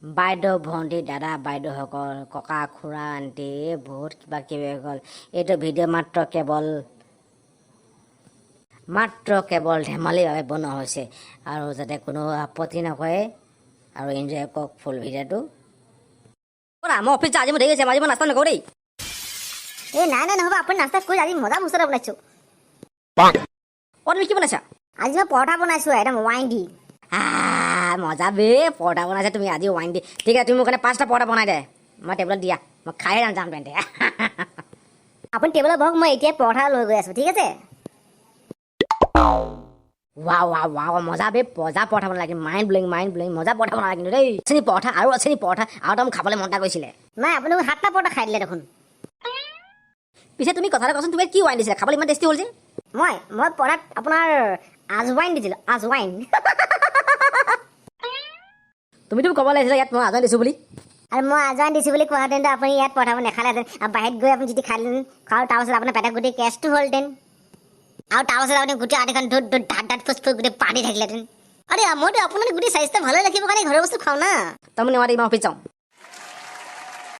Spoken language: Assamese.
বাইদেউ, ভণ্টি, দাদা, বাইদেউসকল, ককা, খুৰা, আণ্টি, বহুত কিবা কিবি হৈ গ'ল। এইটো ভিডিঅ' মাত্ৰ কেৱল ধেমালিৰ বাবে বনোৱা হৈছে আৰু যাতে কোনো আপত্তি নকৰে আৰু এনজয় কৰক ফুল ভিডিঅ'টো। মই অফিচ যাওঁ, আজি মোৰ দেৰি হৈছে। আজি মই নাস্তা নকৰোঁ দেই। এই নাই নাই, নহ'ব। আপুনি নাস্তা কৰি, আজি মজা বস্তু এটা বনাইছোঁ। অ, তুমি কি বনাইছা? আজি মই পৰঠা বনাইছোঁ, একদম ৱাইন দি। মজা বে, পৰঠা বনাইছা তুমি আজি ৱাইন দি। ঠিক আছে, তুমি মোৰ কাৰণে পাঁচটা পৰঠা বনাই দে, মই টেবুলত দিয়া, মই খাই যাম যাম তেন্তে। আপুনি টেবুলত বহক, মই এতিয়া পৰঠা লৈ গৈ আছোঁ, ঠিক আছে? ৱাও ৱাও ৱাও, মজা বে, মজা পৰঠা বনালা কিন্তু। মাইণ্ড ব্লয়িং, মাইণ্ড ব্লয়িং, মজা পৰঠা বনালা কিন্তু দেই। আছে নি পৰঠা আৰু? আছে নি পৰঠা আৰু? এটা মোক খাবলৈ মন এটা গৈছিলে। নাই, আপুনি মোক সাতটা পৰঠা খাই দিলে দেখোন। পিছে তুমি কথা এটা কোৱাচোন, তুমি কি ৱাইন দিছিলা, খাবলৈ ইমান টেষ্টি হ'ল যে? মই পৰঠাত আপোনাৰ আজৱাইন দিছিলোঁ, আজৱাইন। তুমিতো ক'ব লাগিছিলে ইয়াত মই আজৱাইন দিছোঁ বুলি। আৰু মই আজৱাইন দিছোঁ বুলি কোৱাহেঁতেনতো আপুনি ইয়াত পৰঠাবোৰ নেখালেহেঁতেন আৰু বাহিৰত গৈ আপুনি যদি খাই দিলেহেঁতেন আৰু তাৰপাছত আপোনাৰ পেটত গোটেই কেছটো হ'লহেঁতেন আৰু তাৰপাছত আপুনি গোটেই আধিখন ধুত ধুত ধাত ধাত ফুচ ফুচ গোটেই পানী থাকিলেহেঁতেন। আৰে, মইতো আপোনাৰ গোটেই স্বাস্থ্য ভালে ৰাখিবৰ কাৰণে ঘৰৰ বস্তু খাওঁ না। তই মোক নেমাতিবি, মই অফিচ যাওঁ।